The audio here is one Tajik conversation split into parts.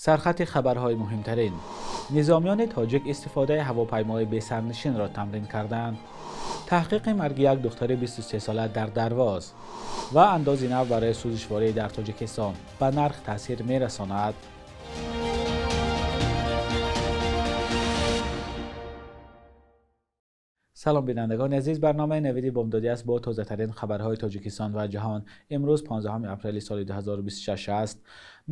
Сархати хабарҳои муҳимтарин. Низомиёни тоҷик истифодаи ҳавопаймои бесарнишинро тамрин карданд. Таҳқиқи марги як духтари 23-сола дар Дарвоз ва андози нав барои сӯзишворӣ дар Тоҷикистон ба нарх таъсир мерасонад. Салом бинандагони азиз, барномаи Навиди Бомдодӣ аст бо тозатарин хабарҳои Тоҷикистон ва ҷаҳон. Имрӯз 15 апрели соли 2026 аст.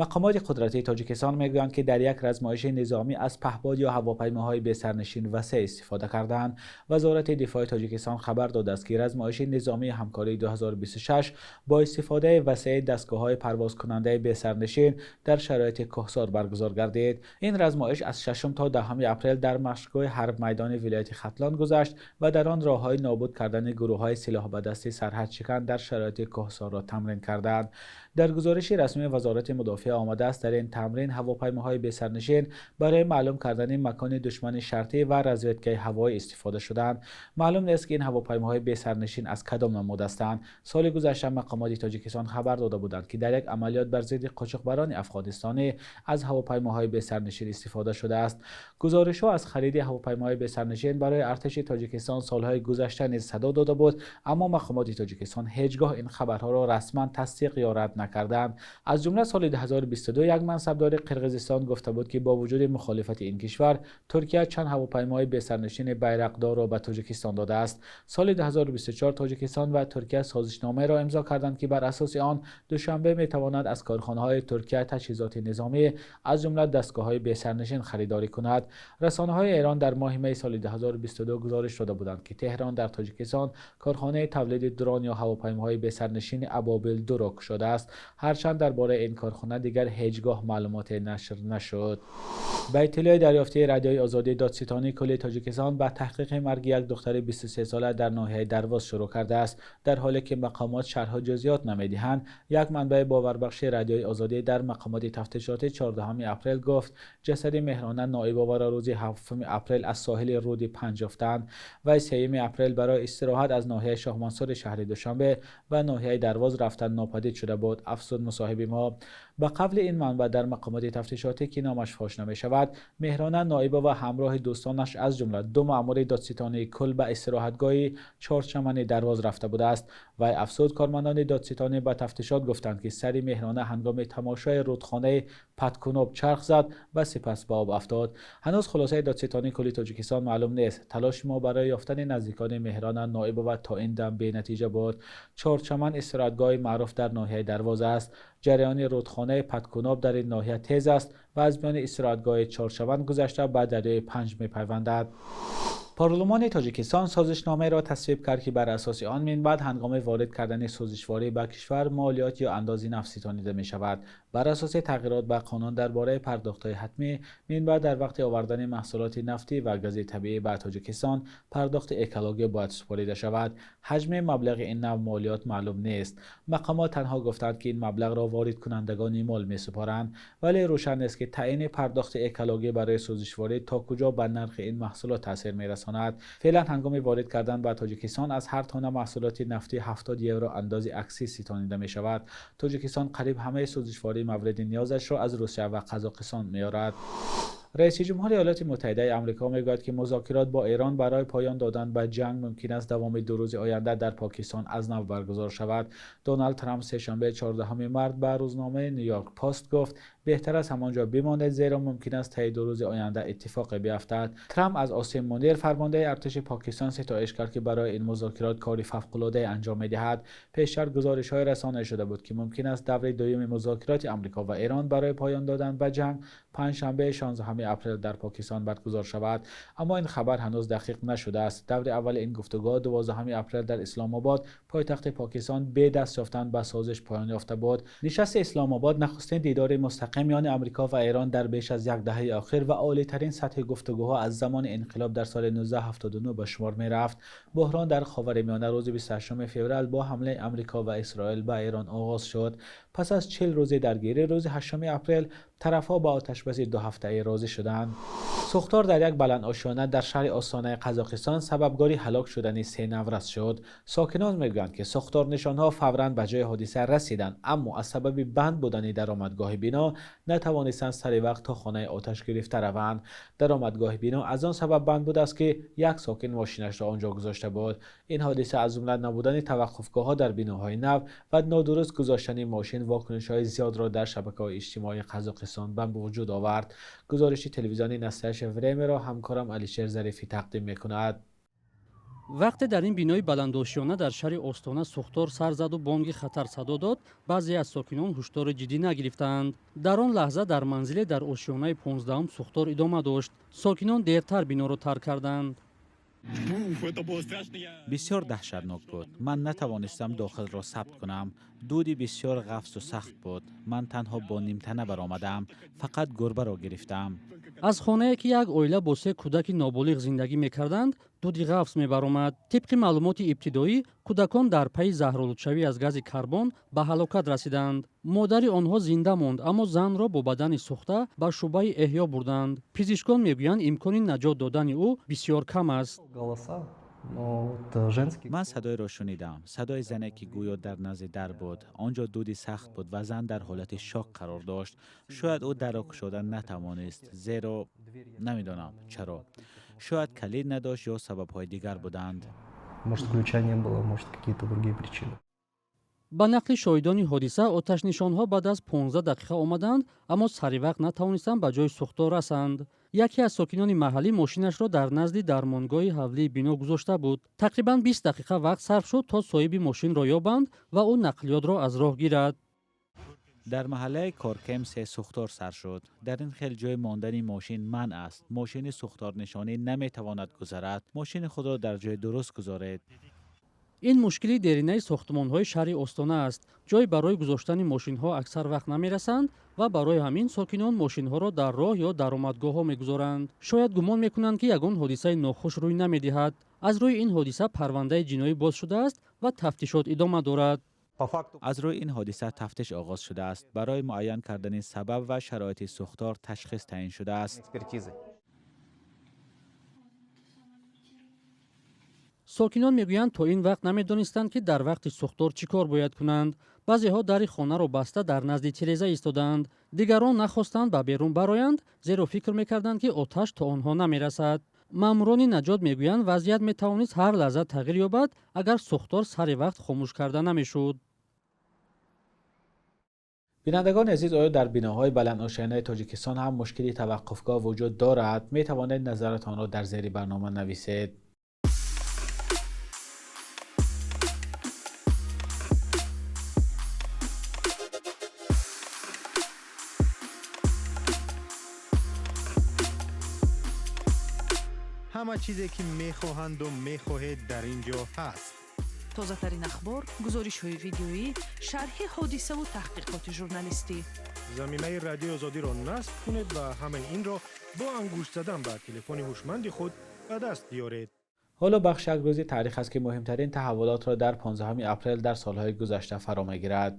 Мақомоти қудратии Тоҷикистон мегӯянд, ки дар як размоиши низомӣ аз паҳбод ё ҳавопаймоҳои бесарнишин васеъ истифода кардаанд. Вазорати дифои Тоҷикистон хабар додааст, ки размоиши низомии ҳамкории 2026 бо истифодаи васеи дастгоҳҳои парвозкунандаи бесарнишин дар шароити кӯҳсор баргузор гардид. Ин размоиш аз 6 то 10 апрел дар машқгоҳи ҳарбмайдони вилояти Хатлон гузашт ва дар он роҳҳои нобуд кардани гурӯҳҳои силоҳбадасти сарҳадшикан дар шароити кӯҳсорро тамрин карданд. Дар гузориши расмии Вазорати мудофиа омадааст, дар ин тамрин ҳавопаймоҳои бесарнишин барои маълум кардани макони душмани шартӣ ва разведкаи ҳавоӣ истифода шуданд. Маълум нест, ки ин ҳавопаймоҳои бесарнишин аз кадом намуд ҳастанд. Соли гузашта мақомоти Тоҷикистон хабар дода буданд, ки дар як амалиёт бар зидди қочоқбарони афғонистонӣ аз ҳавопаймоҳои бесарнишин истифода шудааст. Гузоришҳо аз хариди ҳавопаймоҳои бесарнишин барои артиши Тоҷикистон солҳои гузашта низ садо дода буд, аммо мақомоти Тоҷикистон ҳеҷгоҳ ин хабарҳоро расман тасдиқ ё рад накарданд. Аз ҷумла соли 2022 як мансабдори Қирғизистон гуфта буд, ки бо вуҷуди мухолифати ин кишвар, Туркия чанд ҳавопаймои бесарнишини байрақдорро ба Тоҷикистон додааст. Соли 2024 Тоҷикистон ва Туркия созишномаеро имзо карданд, ки бар асоси он Душанбе метавонад аз корхонаҳои Туркия таҷҳизоти низомӣ, аз ҷумла дастгоҳҳои бесарнишин харидорӣ кунад. Расонаҳои Эрон дар моҳи майи соли 2022 гузориш дода буданд, ки Теҳрон дар Тоҷикистон корхонаи тавлиди дрон ё ҳавопаймоҳои бесарнишини Абобил 2-ро кушодааст. Ҳарчанд дар бораи ин корхона дигар ҳеҷгоҳ маълумоте нашр нашуд. Ба иттилои дарёфтии Радиои Озодӣ, додситонии кулли Тоҷикистон ба таҳқиқи марги як духтари 23-сола дар ноҳияи Дарвоз шурӯъ кардааст. Дар ҳоле ки мақомот шарҳу ҷузъиёт намедиҳанд, як манбаи боварбахши Радиои Озодӣ дар мақомоти тафтишотӣ 14 апрел гуфт, ҷасади Меҳрона Ноибоваро рӯзи 7 апрел аз соҳили руди Панҷ ёфтанд. Вай 3 апрел барои истироҳат аз ноҳияи Шоҳмансури шаҳри Душанбе ба ноҳияи Дарвоз рафтан нопадид шуда буд, афзуд мусоҳиби мо. Ба қавли ин манбаъ дар мақомоти тафтишотӣ, ки номаш фош намешавад, Меҳрона Ноибова ҳамроҳи дӯстонаш, аз ҷумла ду маъмури додситонии кул, ба истироҳатгоҳи Чорчамани Дарвоз рафта будааст. Вай афзуд, кормандони додситонӣ ба тафтишот гуфтанд, ки сари Меҳрона ҳангоми тамошои рудхонаи Паткуноб чарх зад ва сипас ба об афтод. Ҳанӯз хулосаи додситонии кулли Тоҷикистон маълум нест. Талоши мо барои ёфтани наздикони Меҳрона Ноибова то ин дам бенатиҷа буд. Чорчаман истироҳатгоҳи маъруф дар ноҳияи Дарвоз аст. Ҷараёни рудхонаи Паткуноб дар ин ноҳия тез аст ва аз миёни истироҳатгоҳи Чорчаман гузашта ба дарёи Панҷ мепайвандад. Парлумони Тоҷикистон созишномаеро тасвиб кард, ки бар асоси он минбаъд ҳангоми ворид кардани сӯзишворӣ ба кишвар молиёт ё андози нафт ситонида мешавад. Бар асоси тағйирот ба қонун дар бораи пардохтҳои ҳатмӣ, минбаъд дар вақти овардани маҳсулоти нафтӣ ва гази табиӣ ба Тоҷикистон пардохти экологӣ бояд супорида шавад. Ҳаҷми маблағи ин нав молиёт маълум нест. Мақомот танҳо гуфтанд, ки ин маблағро воридкунандагони мол месупоранд, вале рӯшан нест, ки таъйини пардохти экологӣ барои сӯзишворӣ то куҷо ба нархи ин маҳсулот таъсир мерасонад. Феълан ҳангоми ворид кардан ба Тоҷикистон аз ҳар тонна маҳсулоти нафтӣ 70 евро андози аксиз ситонида мешавад. Тоҷикистон қариб ҳамаи сӯзишвории мавриди ниёзашро аз Русия ва Қазоқистон меорад. Раиси ҷумҳури Иёлоти Муттаҳидаи Амрико мегӯяд, ки музокирот бо Эрон барои поён додан ба ҷанг мумкин аст давоми 2 рӯзи оянда дар Покистон аз нав баргузор шавад. Доналд Трамп сешанбе 14 март ба рӯзномаи Нью-Йорк Пост гуфт, беҳтар аст ҳамонҷо бимонед, зеро мумкин аст таи 2 рӯзи оянда иттифоқе биафтад. Трамп аз Осим Мунир, фармондаи артиши Покистон, ситоиш кард, ки барои ин музокирот кори фавқулоддае анҷом медиҳад. Пештар гузоришҳое расона шуда буд, ки мумкин аст даври дуюми музокироти Амрико ва Эрон барои поён додан ба ҷанг панҷшанбе 16 апрел дар Покистон баргузор шавад, аммо ин хабар ҳанӯз дақиқ нашудааст. Даври аввали ин гуфтугӯ 12 апрел дар Исломобод, пойтахти Покистон, бе даст ёфтан ба созиш поён ёфта буд. Нишасти Исломобод нахустин дидори мустақим миёни Амрико ва Эрон дар беш аз як даҳаи охир ва олитарин сатҳи гуфтугӯҳо аз замони инқилоб дар соли 1979 ба шумор мерафт. Буҳрон дар Ховари Миёна рӯзи 28 феврал бо ҳамлаи Амрико ва Исроил ба Эрон оғоз шуд. Пас аз 40 рӯзи даргирӣ, рӯзи 8 апрел тарафҳо ба оташбаси дуҳафтаӣ розӣ шуданд. Сӯхтор дар як баландошёна дар шаҳри Остонаи Қазоқистон сабабгори ҳалок шудани се наврас шуд. Сокинон мегӯянд, ки сӯхторнишонҳо фавран ба ҷои ҳодиса расиданд, аммо аз сабаби банд будани даромадгоҳи бино натавонистанд сари вақт то хонаи оташ гирифта раванд. Даромадгоҳи бино аз он сабаб банд будааст, ки як сокин мошинашро он ҷо гузошта буд. Ин ҳодиса, аз ҷумла набудани таваққуфгоҳҳо дар биноҳои нав ва нодуруст гузоштани мошин, вокунишҳои зиёдро дар шабакаҳои иҷтимоии Қазоқистон ба вуҷуд овард. Гузориши телевизиони «Настоящее время» ро ҳамкорам Алишер Зарифӣ тақдим мекунад. Вақте дар ин бинои баландошёна дар шаҳри Остона сӯхтор сар заду бонги хатар садо дод, баъзе аз сокинон ҳушдори ҷиддӣ нагирифтаанд. Дар он лаҳза дар манзиле дар ошёнаи 15-ум сӯхтор идома дошт. Сокинон дертар биноро тарк карданд. Бисёр даҳшатнок буд. Ман натавонистам дохилро сабт кунам. Дуди бисёр ғафсу сахт буд. Ман танҳо бо нимтана баромадам, фақат гурбаро гирифтам. Аз хонае, ки як оила бо се кӯдаки ноболиғ зиндагӣ мекарданд, дуди ғафс мебаромад. Тибқи маълумоти ибтидоӣ, кӯдакон дар пайи заҳролудшавӣ аз гази карбон ба ҳалокат расиданд. Модари онҳо зинда монд, аммо занро бо бадани сӯхта ба шӯъбаи эҳё бурданд. Пизишкон мегӯянд, имкони наҷот додани ӯ бисёр кам аст. Ман садоеро шунидам, садои зане, ки гӯё дар назди дар буд. Он ҷо дуди сахт буд ва зан дар ҳолати шок қарор дошт. Шояд ӯ дарро кушода натавонист, зеро намедонам чаро, шояд калид надошт ё сабабҳои дигар буданд. Может, ключа не было, может, какие-то другие причины. Ба нақли шоҳидони ҳодиса, оташнишонҳо баъд аз 15 дақиқа омаданд, аммо саривақт натавонистанд ба ҷои сӯхтор расанд. Яке аз сокинони маҳаллӣ мошинашро дар назди дармонгоҳи ҳавлии бино гузошта буд. Тақрибан 20 дақиқа вақт сарф шуд, то соҳиби мошинро ёбанд ва ӯ нақлиётро аз роҳ гирад. Дар маҳаллаи Коркем се сӯхтор сар шуд. Дар ин хел ҷой мондани мошин манъ аст. Мошини сӯхторнишонӣ наметавонад гузарад. Мошини худро дар ҷои дуруст гузоред. Ин мушкили деринаи сохтмонҳои шаҳри Остона аст. Ҷой барои гузоштани мошинҳо аксар вақт намерасанд ва барои ҳамин сокинон мошинҳоро дар роҳ ё даромадгоҳҳо мегузоранд. Шояд гумон мекунанд, ки ягон ҳодисаи нохуш рӯй намедиҳад. Аз рӯи ин ҳодиса парвандаи ҷиноӣ боз шудааст ва тафтишот идома дорад. Аз рӯи ин ҳодиса тафтиш оғоз шудааст. Барои муайян кардани сабаб ва шароити сӯхтор ташхис таъин шудааст. Экспертизы. Сокинон мегӯянд, то ин вақт намедонистанд, ки дар вақти сӯхтор чӣ кор бояд кунанд. Баъзеҳо дари хонаро баста, дар назди тиреза истодаанд. Дигарон нахостанд ба берун бароянд, зеро фикр мекарданд, ки оташ то онҳо намерасад. Маъмурони наҷот мегӯянд, вазъият метавонист ҳар лаҳза тағйир ёбад, агар сӯхтор сари вақт хомӯш карда намешуд. Бинандагони азиз, оё дар биноҳои баландошёнаи Тоҷикистон ҳам мушкили таваққуфгоҳ вуҷуд дорад? Метавонед назаратонро дар зери барнома нависед. Ҳама чизе, ки мехоҳанду мехоҳед, дар ин ҷо ҳаст. Тозатарин ахбор, гузоришҳои видеоӣ, шарҳи ҳодисаву таҳқиқоти журналистӣ. Замимаи Радиои Озодиро насб кунед ва ҳамаи инро бо ангушт задан ба телефони ҳушманди худ ба даст биёред. Ҳоло бахши «Як рӯзи таърих» аст, ки муҳимтарин таҳаввулотро дар 15 апрел дар солҳои гузашта фаро мегирад.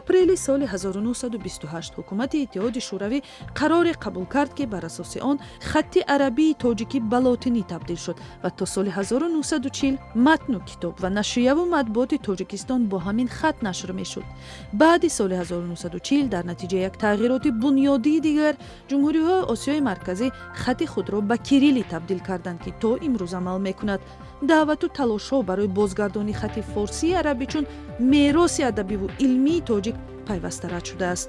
Апрели соли 1928 ҳукумати Иттиҳоди Шӯравӣ қароре қабул кард, ки бар асоси он хатти арабии тоҷикӣ ба лотинӣ табдил шуд ва то соли 1940 матну китоб ва нашрияву матбуоти Тоҷикистон бо ҳамин хат нашр мешуд. Баъди соли 1940, дар натиҷаи як тағйироти бунёдии дигар, ҷумҳуриҳои Осиёи Марказӣ хати худро ба кирилӣ табдил карданд, ки то имрӯз амал мекунад. Даъвату талошҳо барои бозгардонии хати форсии арабӣ чун мероси адабиву илмии тоҷик пайваста рад шудааст.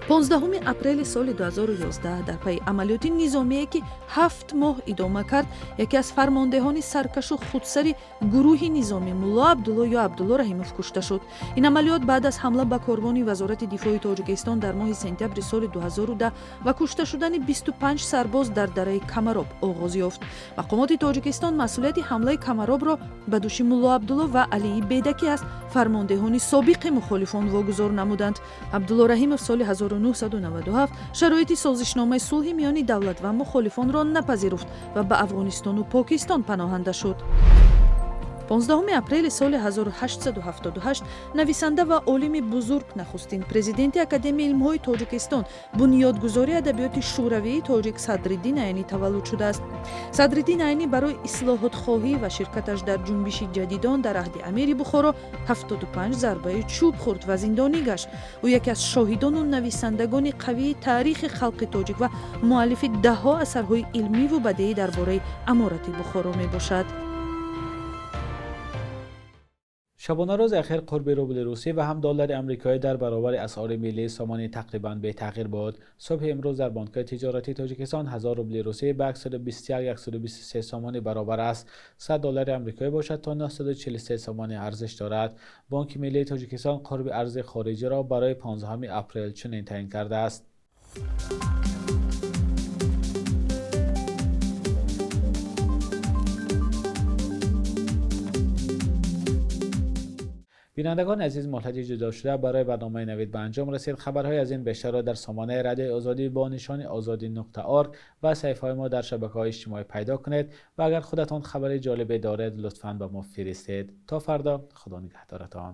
15 апрели соли 2011, дар пайи амалиёти низомие, ки 7 моҳ идома кард, яке аз фармондеҳони саркашу худсари гурӯҳи низомӣ, Мулло Абдулло ё Абдулло Раҳимов, кушта шуд. Ин амалиёт баъд аз ҳамла ба корвони Вазорати дифои Тоҷикистон дар моҳи сентябри соли 2010 ва кушта шудани 25 сарбоз дар дараи Камароб оғоз ёфт. Мақомоти Тоҷикистон масъулияти ҳамлаи Камаробро ба дӯши Мулло Абдулло ва Алии Бедакӣ, аз фармондеҳони собиқи мухолифон, вогузор намуданд. Абдулло Раҳимов соли 1997 шароити созишномаи сулҳи миёни давлат ва мухолифонро напазируфт ва ба Афғонистону Покистон паноҳанда шуд. 15 апрели соли 1878 нависанда ва олими бузург, нахустин президенти Академияи илмҳои Тоҷикистон, бунёдгузори адабиёти шӯравии тоҷик Садриддин Айнӣ таваллуд шудааст. Садриддин Айнӣ барои ислоҳотхоҳӣ ва ширкаташ дар ҷунбиши ҷадидон дар аҳди амири Бухоро 75 зарбаи чӯб хӯрд ва зиндонӣ гашт. Ӯ яке аз шоҳидону нависандагони қавии таърихи халқи тоҷик ва муаллифи даҳҳо асарҳои илмиву бадеӣ дар бораи аморати Бухоро мебошад. Шабонарӯзи ахир қурби рубли русӣ ва ҳам доллари амрикоӣ дар баробари асъори миллии сомонӣ тақрибан бетағйир буд. Субҳи имрӯз дар бонкҳои тиҷоратии Тоҷикистон 1000 рубли русӣ ба 121-123 сомонӣ баробар аст. 100 доллари амрикоӣ бошад то 943 сомонӣ арзиш дорад. Бонки миллии Тоҷикистон қурби арзи хориҷиро барои 15 апрел чунин таъин кардааст. Бинандагони азиз, муҳлати ҷудошуда барои барномаи Навид ба анҷом расид. Хабарҳои аз ин бештарро дар сомонаи Радиои Озодӣ бо нишони озодӣ.org ва саҳифаҳои мо дар шабакаҳои иҷтимоӣ пайдо кунед ва агар худатон хабари ҷолибе доред, лутфан ба мо фиристед. То фардо, Худо нигаҳдоратон.